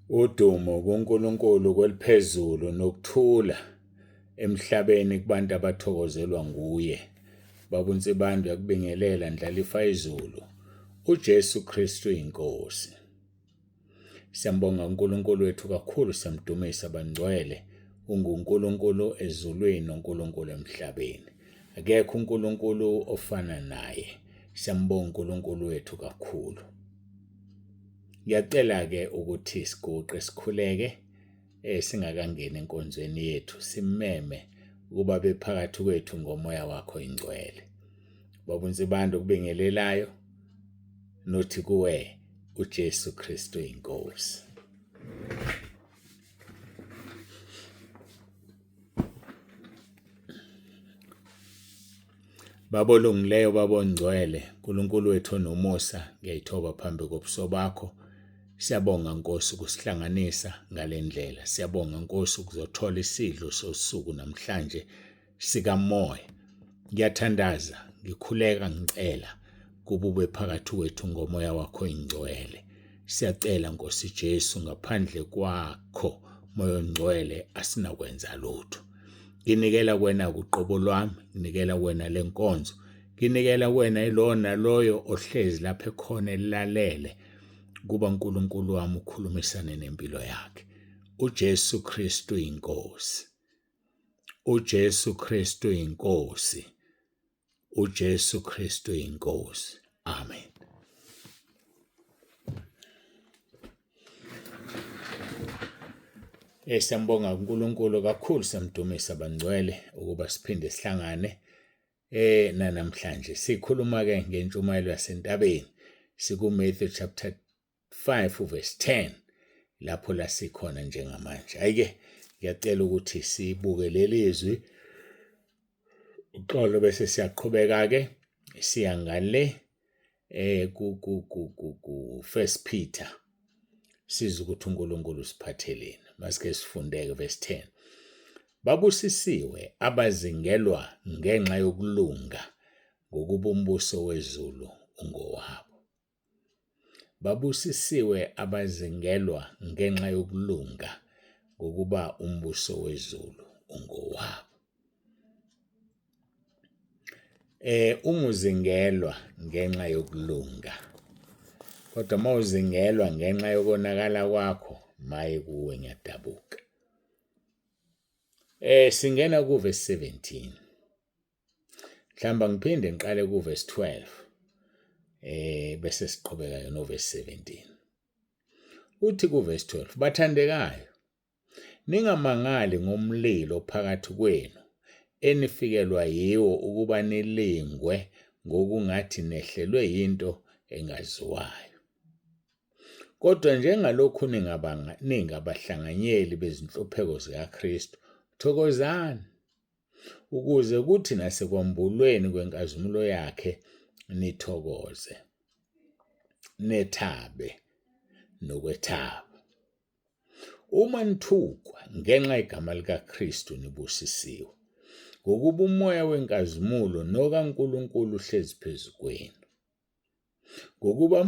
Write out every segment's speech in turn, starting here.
Udumo kuNkulunkulu kweliphezulu nokuthula emhlabeni kubantu abathokozelwa nguye. Baba uNsibande uyakubingelela Ndlalifa izulu. UJesu Kristu inkosi. Siyambonga uNkulunkulu wethu kakhulu siyamdumisa bangcwele. UnguNkulunkulu ezulwini noNkulunkulu emhlabeni. Akekho uNkulunkulu ofana naye. Siyambonga uNkulunkulu wethu kakhulu. Ngiyacela-ke ukuthi siguqe sikhuleke eh singakangeni enkonzweni yethu simeme ukuba bephakathi kwethu ngomoya wakho ingcwele. Baba uNsibande ukubingelelayo nothi kuwe uJesu Kristu inkosi. Baba olungileyo, Baba ongcwele, Nkulunkulu wethu onomusa, ngiyayithoba phambi kobuso bakho. Siyabonga Nkosi ukusihlanganisa ngale ndlela. Siyabonga Nkosi ukuzothola isidlo sosuku namhlanje sikamoya. Ngiyathandaza, ngikhuleka ngicela kuba ube phakathi kwethu ngomoya wakho oyingcwele. Siyacela Nkosi Jesu ngaphandle kwakho moya ongcwele asinakwenza lutho. Nginikela kuwena kuqobo lwami, nginikela kuwena le nkonzo, nginikela kuwena yilowo naloyo ohlezi lapho ekhona elalele kuba uNkulunkulu wami ukhulumisane nempilo yakhe. UJesu Kristu inkosi. UJesu Kristu inkosi. uJesu Kristu inkosi. Amen. Siyambonga uNkulunkulu kakhulu siyamdumisa bangcwele ukuba siphinde sihlangane eh namhlanje sikhuluma ke ngentshumayelo yasentabeni siku Matthew chapter 5 verse 10 lapho la sikhona njengamanje. Ayike ngiyacela ukuthi sibuke leli zwi uxolo bese siyaqhubeka ke siya ngale eh ku ku ku ku ku First Peter sizwe ukuthi uNkulunkulu usiphatheleni. Masike sifundeke verse 10. Babusisiwe abazingelwa ngenxa yokulunga ngokuba umbuso wezulu ungowabo. Babusisiwe abazingelwa ngenxa yokulunga, ngokuba umbuso wezulu ungowabo. Eh uma uzingelwa ngenxa yokulunga kodwa uma uzingelwa ngenxa yokonakala kwakho maye kuwe ngiyadabuka. Eh singena ku verse 17. Mhlawumbe ngiphinde ngiqale ku-verse 12 eh bese siqhubeka ke no-verse 17. Uthi ku-verse 12 bathandekayo ningamangali ngomlilo phakathi kwenu enifikelwa yiwo ukuba nilingwe ngokungathi nehlelwe yinto engaziwayo. Kodwa njengalokhu ningabanga ningabahlanganyeli bezinhlupheko zikaKristu, thokozani ukuze kuthi nasekwambulweni kwenkazimulo yakhe nithokoze, nethabe nokwethaba. Uma nithukwa ngenxa yegama likaKristu nibusisiwe, ngokuba umoya wenkazimulo nokaNkulunkulu uhlezi phezu kwenu. Ngokuba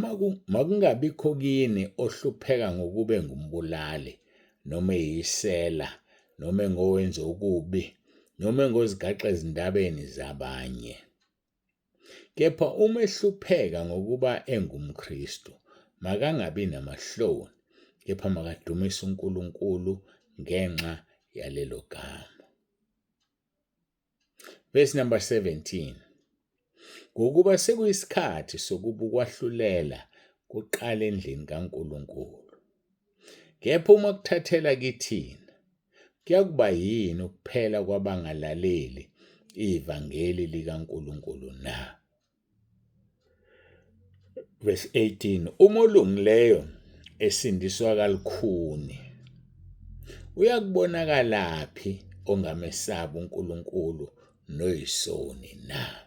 makungabikho kini ohlupheka ngokuba engumbulali, noma eyisela, noma engowenza okubi, noma engozigaxa ezindabeni zabanye. Kepha uma ehlupheka ngokuba engumKristu, makangabi namahloni, kepha makadumise uNkulunkulu ngenxa yalelo gama. Verse number 17. Ngokuba sekuyisikhathi sokuba ukwahlulela kuqale endlini kaNkulunkulu. Kepha uma kuthathela kithina, kuyakuba yini ukuphela kwabangalaleli ivangeli likaNkulunkulu na? Verse 18 uma olungileyo esindiswa kalukhuni uyakubonakalaphi ongamesabi uNkulunkulu noyisoni na?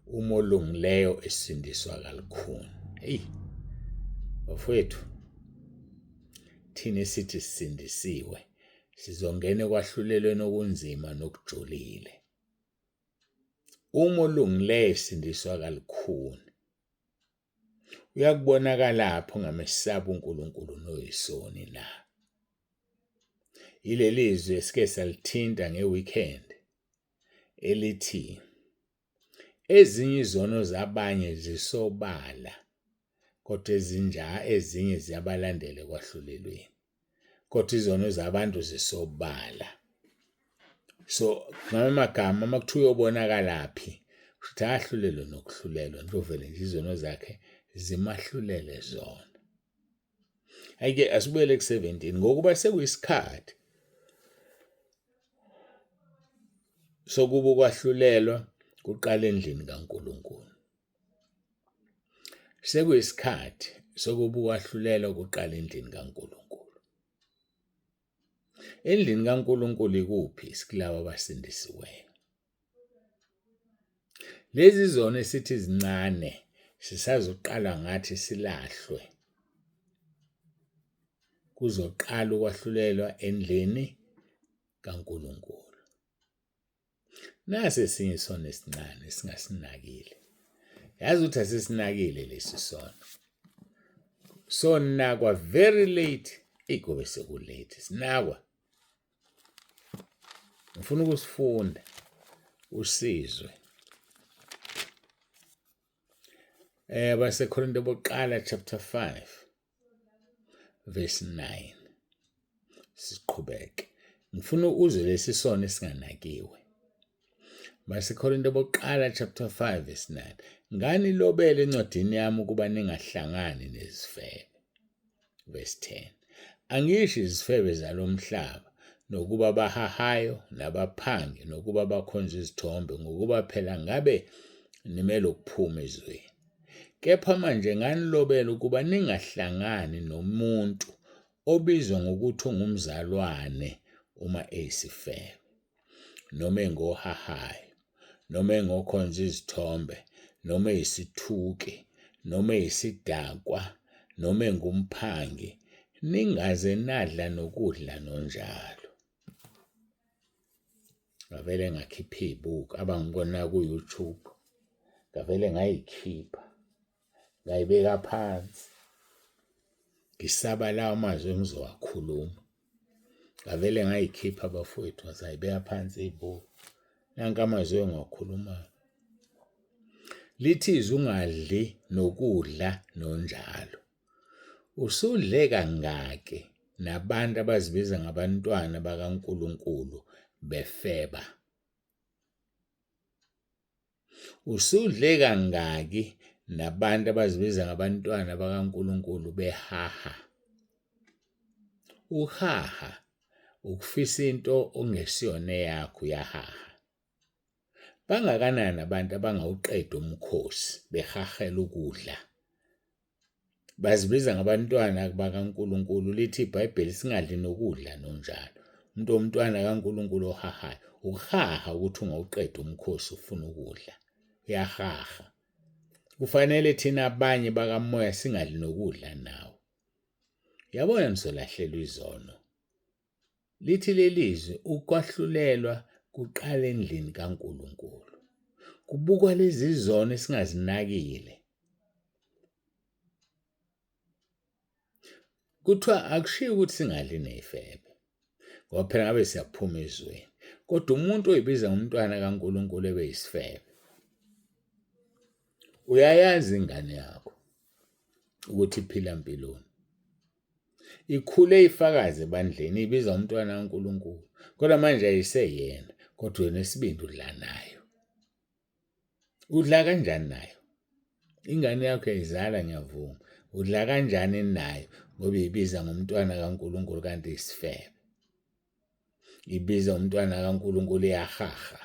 Uma olungileyo esindiswa kalukhuni. Hey bafowethu thina sithi sisindisiwe sizongena ekwahlulelweni okunzima nokujulile. Uma olungileyo esindiswa kalukhuni. Uyakubonakalaphi ongamesaba uNkulunkulu noyisoni na? Yileli zwi esike salithinta nge-weekend elithi ezinye izono zabanye zisobala kodwa ezinye ziyabalandela ekwahlulelweni, kodwa izono zabantu zisobala. So ngamanye amagama uma kuthiwa uyobonakalaphi, kusho ukuthi akahlulelwe nokuhlulelwa nje uvele nje izono zakhe zimahlulele zona. Hhayi-ke asibuyele ku-17 ngokuba sekuyisikhathi sokuba ukwahlulelwa kuqala endlini kaNkulunkulu. Sekuyisikhathi sokuba ukwahlulelwa kuqala endlini kaNkulunkulu. Endlini kaNkulunkulu ikuphi? Sikulabo abasindisiweyo. Lezi zona esithi zincane sisazoqala ngathi silahlwe. Kuzoqala ukwahlulelwa endlini kaNkulunkulu. Nasi esinye isono esincane esingasinakile. Yazi ukuthi asisinakile lesi sono. Sonakwa very late, ikobe sekulate, sinakwa. Ngifuna ukusifunda usizwe. AbaseKorinte bokuqala chapter 5 verse 9. Siqhubeke. Ngifuna uzwe lesi sono esinganakiwe. BaseKorinte bokuqala chapter 5 verse 9. Nganilobela encwadini yami ukuba ningahlangani nezifebe. Verse 10. Angisho izifebe zalomhlaba nokuba bahahayo nabaphangi nokuba bakhonza izithombe ngokuba phela ngabe nimele ukuphuma ezweni. Kepha manje nganilobela ukuba ningahlangani nomuntu obizwa ngokuthi ungumzalwane uma eyisifebe noma engohahayo noma engokhonza izithombe noma eyisithuki noma eyisidakwa noma engumphangi, ningaze nadla nokudla nonjalo. Ngavele ngakhipha iy'buko abangibona ku-YouTube, ngavele ngayikhipha ngayibeka phansi ngisaba lawo mazwi engizowakhuluma. Ngavele ngayikhipha bafowethu ngayibeka phansi iy'buko. Nanka amazwi engiwakhulumayo. Lithi izwi ungadli nokudla nonjalo. Usudle kangaki nabantu abazibiza ngabantwana bakaNkulunkulu befeba? Usudle kangaki nabantu abazibiza ngabantwana bakaNkulunkulu behaha? Uhaha ukufisa into ongesiyona eyakho, uyahaha. Bangakanani abantu abangawuqeda umkhosi behahela ukudla? Bazibiza ngabantwana bakaNkulunkulu, lithi iBhayibheli singadli nokudla nonjalo. Umuntu omntwana kaNkulunkulu ohahayo, ukuhaha ukuthi ungawuqeda umkhosi ufuna ukudla. Uyahaha. Kufanele thina abanye bakamoya singadli nokudla nawe. Yabona nisolahlelwa izono. Lithi leli zwi ukwahlulelwa kuqala endlini kaNkulunkulu. Kubukwa lezi zono esingazinakile. Kuthiwa akushiwo ukuthi singadli ney'febe ngoba phela ngabe siyaphuma ezweni. Kodwa umuntu oyibiza ngomntwana kaNkulunkulu ebe yisifebe, uyayazi ingane yakho ukuthi iphila mpiloni. Ikhule ifakaza ebandleni ibiza umntwana kaNkulunkulu kodwa manje ayiseyena kodwa wena isibindi udla nayo. Udla kanjani nayo? Ingane yakho uyayizala ngiyavuma. Udla kanjani nayo ngoba ibiza ngomntwana kaNkulunkulu kanti isifebe. Ibiza umntwana kaNkulunkulu iyahaha.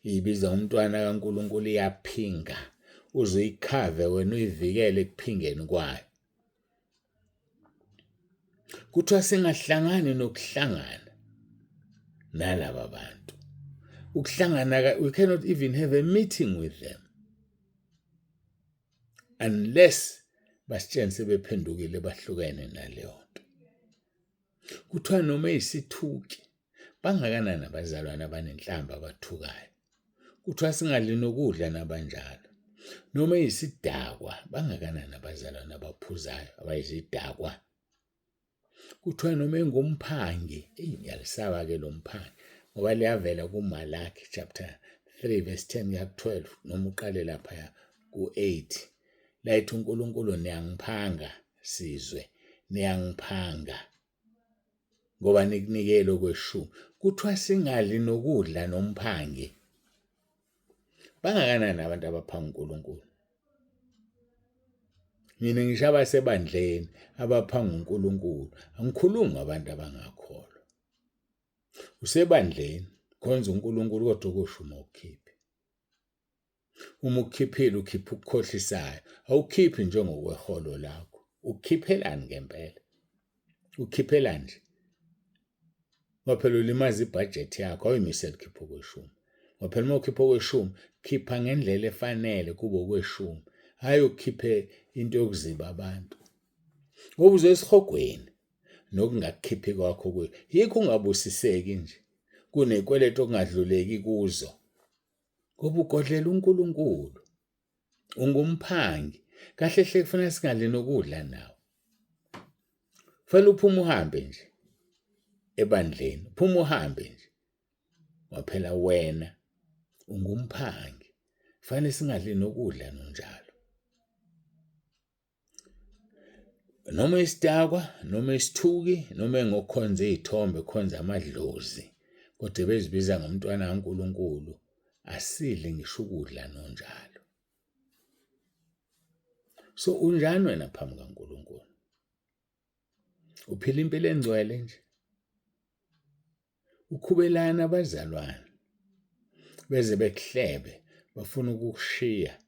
Ibiza umntwana kaNkulunkulu iyaphinga. Uze uyikhave wena uyivikele ekuphingeni kwayo. Kuthiwa singahlangani nokuhlangana nalaba bantu. Ukuhlangana, we cannot even have a meeting with them unless basitshene sebephendukile bahlukene naleyo nto. Kuthiwa noma eyisithuki bangakanani abazalwane abanenhlamba abathukayo. Kuthiwa singadli nokudla nabanjalo. Noma eyisidakwa, bangakanani abazalwane abaphuzayo abayizidakwa? Kuthiwa noma engumphangi, eyi ngiyalisaba-ke lo mphangi ngoba liyavela kuMalaki chapter 3 verse 10 kuya ku-12 noma uqale laphaya ku-8 la ethi uNkulunkulu niyangiphanga sizwe niyangiphanga ngoba nikunikele okweshumi. Kuthiwa singadli nokudla nomphangi. Bangakanani abantu abaphanga uNkulunkulu? Mina ngisho abasebandleni abaphanga uNkulunkulu, angikhulumi ngabantu abangakholwa. Usebandleni, khonza uNkulunkulu kodwa okweshumi awukhiphi. Uma ukukhiphile ukhipha ukukhohlisayo, awukhiphi njengokweholo lakho. Ukhiphelani ngempela? Ukhiphelani nje? Ngoba phela ulimaza ibhajethi yakho, awuyimisele ukhipha okweshumi. Ngoba phela uma ukhipha okweshumi, khipha ngendlela efanele kube okweshumi, hhayi ukhiphe into yokuziba abantu. Ngoba uzoya esihogweni nokungakukhiphi kwakho kuyo. Yikho ungabusiseki nje, kunekweletu okungadluleki kuzo. Ngoba ugodlela uNkulunkulu. Ungumphangi. Kahle hle kufanele singadli nokudla nawe. Kufanele uphume uhambe nje ebandleni, uphume uhambe nje. Ngoba phela wena ungumphangi. Kufanele singadli nokudla nonjalo. Noma isidakwa noma isithuki noma engokhonza iy'thombe ekhonza amadlozi kodwa ebezibiza ngomntwana kaNkulunkulu asidli ngisho ukudla nonjalo. So unjani wena phambi kaNkulunkulu? Uphila impilo engcwele nje? Ukhubelana abazalwane beze bekuhlebe bafuna ukukushiya.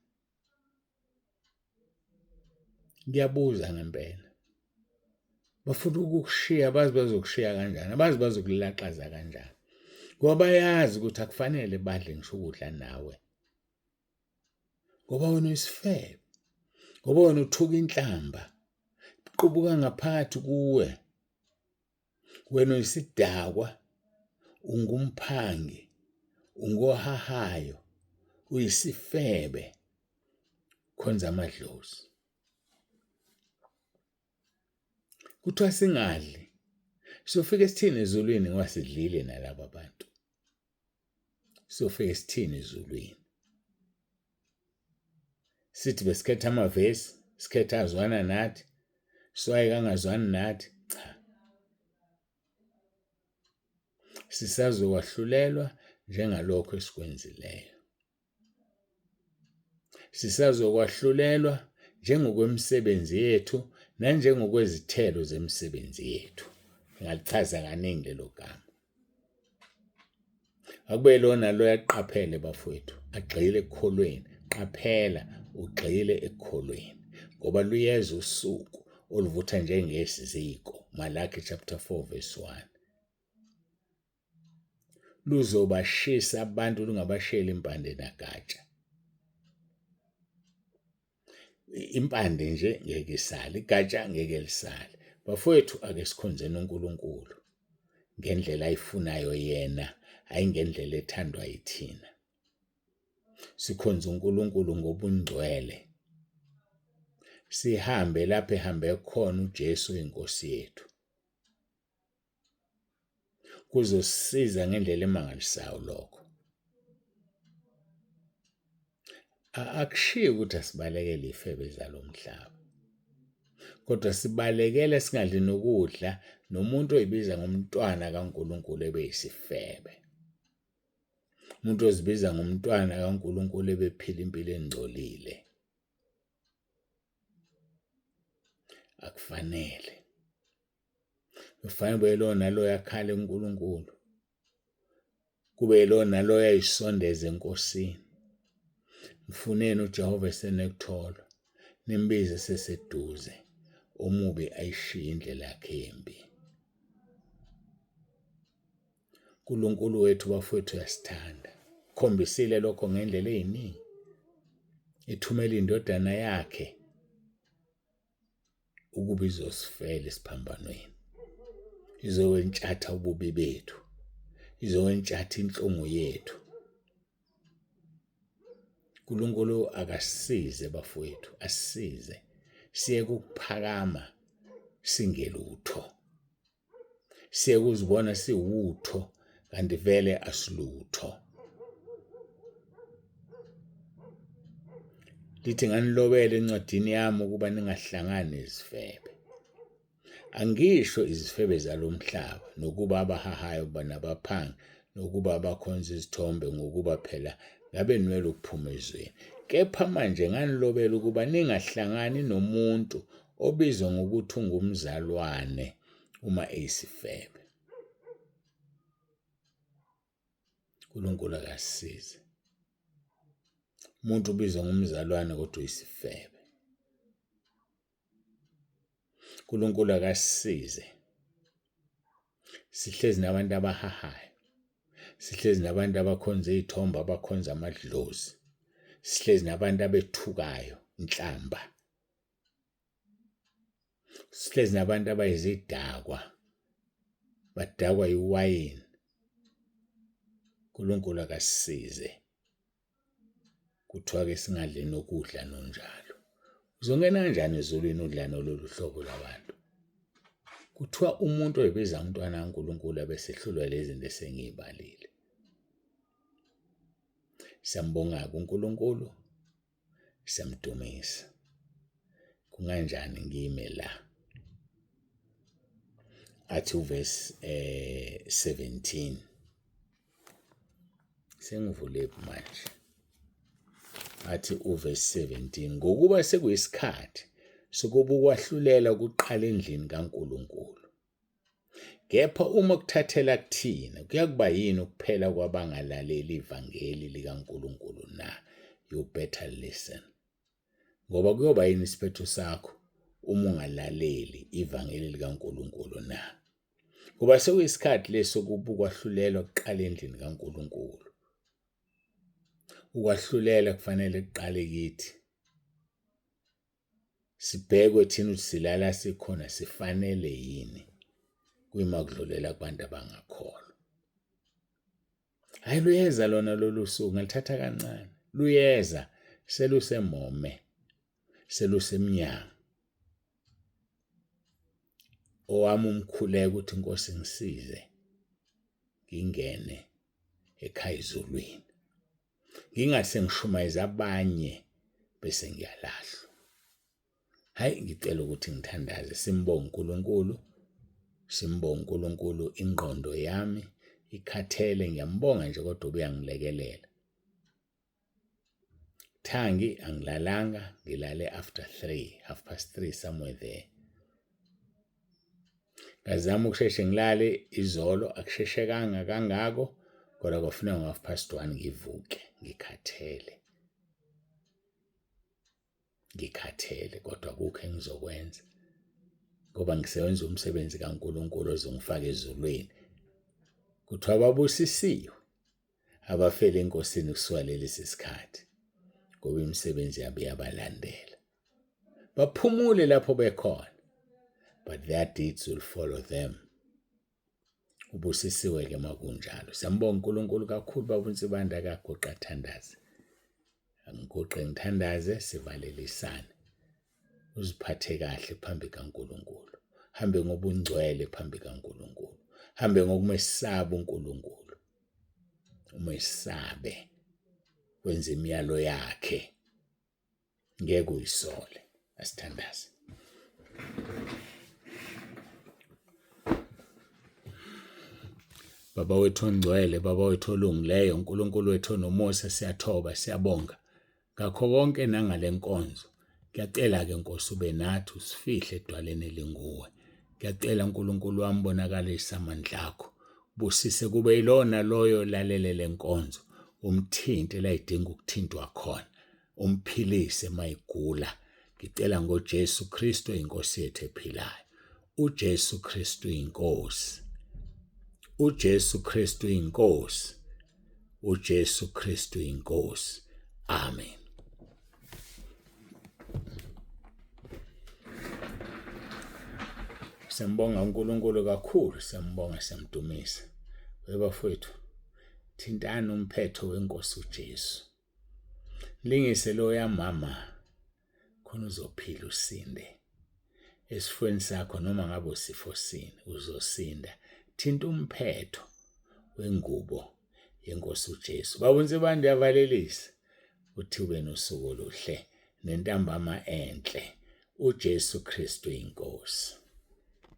Ngiyabuza ngempela. Bafuna ukukushiya abazi bazokushiya kanjani, abazi bazokulaxaza kanjani. Ngoba bayazi ukuthi akufanele badle ngisho ukudla nawe. Ngoba wena uyisifebe. Ngoba wena uthuka inhlamba. Qubuka ngaphakathi kuwe. Wena uyisidakwa, ungumphangi, ungohahayo, uyisifebe, khonza amadlozi. Kuthiwa singadli, siyofike sithini ezulwini ngoba sidlile nalaba bantu. Siyofike sithini ezulwini? Sithi besikhetha amavesi, sikhetha azwana nathi, siwayeke angazwani nathi, cha. Sisazokwahlulelwa njengalokho esikwenzileyo. Sisazokwahlulelwa njengokwemisebenzi yethu nanjengokwezithelo zemisebenzi yethu. Ngingalichaza kaningi lelo gama. Akube lona loyo aqaphele bafowethu, agxile ekukholweni. Qaphela ugxile ekukholweni ngoba luyeza usuku oluvutha njengesiziko. Malaki chapter 4 verse 1. Luzobashisa abantu lungabashiyeli impande nagatsha. Impande nje ngeke isale, igatsha ngeke lisale. Bafowethu ake sikhonzeni uNkulunkulu ngendlela ayifunayo yena, hhayi ngendlela ethandwa yithina. Sikhonze uNkulunkulu ngobungcwele. Sihambe lapho ehambe khona uJesu inkosi yethu. Kuzosisiza ngendlela emangalisayo lokho. Akushiyi ukuthi asibalekele iy'febe zalo mhlaba, kodwa sibalekele singadli nokudla nomuntu oyibiza ngomntwana kaNkulunkulu ebe yisifebe. Umuntu ozibiza ngomntwana kaNkulunkulu ebephila impilo engcolile. Akufanele. Kufanele kube yilowo naloyo akhale kuNkulunkulu, kube yilowo naloyo ayisondeze eNkosini. Mfuneni uJehova esenekutholwa, nimbize eseseduze, omubi ayishiye indlela yakhe embi. uNkulunkulu wethu bafowethu uyasithanda. Khombisile lokho ngendlela eziningi. Ethumela indodana yakhe ukuba izosifela esiphambanweni izowentshatha ububi bethu izowentshatha inhlungu yethu. uNkulunkulu akasisize bafowethu, asisize siye kukuphakama singelutho, siye kuzibona siwutho kanti vele asilutho. Lithi nganilobela encwadini yami ukuba ningahlangani nezifebe. Angisho izifebe zalomhlaba nokuba abahahayo nabaphangi nokuba abakhonza izithombe ngokuba phela ngabe nwele ukuphuma ezweni. Kepha manje nganilobela ukuba ningahlangani nomuntu obizwa ngokuthi ungumzalwane uma eyisifebe. uNkulunkulu akasisize. Umuntu ubizwa ngumzalwane kodwa uyisifebe. uNkulunkulu akasisize. Sihlezi nabantu abahahayo. Sihlezi nabantu abakhonza izithombe, abakhonza amadlozi. Sihlezi nabantu abethukayo inhlamba. Sihlezi nabantu abayizidakwa. Badakwa iwayini. uNkulunkulu akasisize. Kuthiwa ke singadli nokudla nonjalo. Uzongena kanjani ezulwini udla nololu hlobo lwabantu? Kuthiwa umuntu oyibiza umntwana kaNkulunkulu abesehlulwa lezi zinto esengiyibalile. Siyambonga-ke uNkulunkulu, siyamdumisa. Kunganjani ngime la? Athi uvesi 17 Sengivulephi manje? Athi uvesi 17 ngokuba sekuyisikhathi sokuba ukwahlulela kuqala endlini kaNkulunkulu. Kepha uma kuthathela kuthina kuyakuba yini ukuphela kwabangalaleli ivangeli likaNkulunkulu na? You better listen. Ngoba kuyoba yini isiphetho sakho uma ungalaleli ivangeli likaNkulunkulu na? Ngoba sekuyisikhathi lesi sokuba ukwahlulelwa kuqale endlini kaNkulunkulu. Ukwahlulela kufanele kuqale kithi. Sibhekwe thina ukuthi silala sikhona sifanele yini kuyima kudlulela kubantu abangakholwa. Hayi luyeza lona lolu suku ngalithatha kancane. Luyeza selusemome selusemnyango. Owami umkhuleko ukuthi Nkosi ngisize ngingene ekhaya ezulwini. Ngingase ngishumayeze abanye bese ngiyalahlwa. Hayi ngicela ukuthi ngithandaze simbonge uNkulunkulu, simbonge uNkulunkulu ingqondo yami ikhathele ngiyambonga nje kodwa ubuyangilekelela. Thangi angilalanga ngilale after 3 half past 3 somewhere there. Ngazama ukusheshe ngilale izolo akusheshekanga kangako kodwa kwafuneka ngo half past 1 ngivuke ngikhathele. Ngikhathele kodwa akukho engizokwenza ngoba ngisebenza umsebenzi kaNkulunkulu ozongifaka ezulwini. Kuthiwa babusisiwe abafele eNkosini kusuka lesi sikhathi ngoba imisebenzi yabo iyabalandela. Baphumule lapho bekhona but their deeds will follow them. Ubusisiwe-ke uma kunjalo. Siyambonga uNkulunkulu kakhulu baba uNsibande akaguqe athandaze. Angiguqe ngithandaze sivalelisane. Uziphathe kahle phambi kaNkulunkulu. Hambe ngobungcwele phambi kaNkulunkulu. Hambe ngokumesaba uNkulunkulu. Umesabe. Wenze imiyalo yakhe. Ngeke uyisole. Asithandaze. Baba wethu ongcwele, Baba wethu olungileyo, uNkulunkulu wethu onomusa, siyathoba, siyabonga ngakho konke nangale nkonzo. Ngiyacela-ke Nkosi ube nathi usifihle edwaleni elinguwe. Ngiyacela Nkulunkulu wami bonakalisa amandla akho. Busise kube yilona loyo olalele le nkonzo, umthinte la idinga ukuthintwa khona. Umphilise mayigula. Ngicela ngoJesu Kristu inkosi yethu ephilayo. uJesu Kristu inkosi. uJesu Kristu inkosi. uJesu Kristu inkosi. Amen. Siyambonga uNkulunkulu kakhulu, siyambonga siyamdumisa. Webafowethu, thintani umphetho wenkosi uJesu. Mlingise loya mama khona uzophila usinde. Esifweni sakho noma ngabe usifo sini uzosinda. Thinta umphetho wengubo yenkosi uJesu. Baba uNsibande uyavalelisa. Uthi ube nosuku oluhle nentambama enhle. uJesu Kristu inkosi.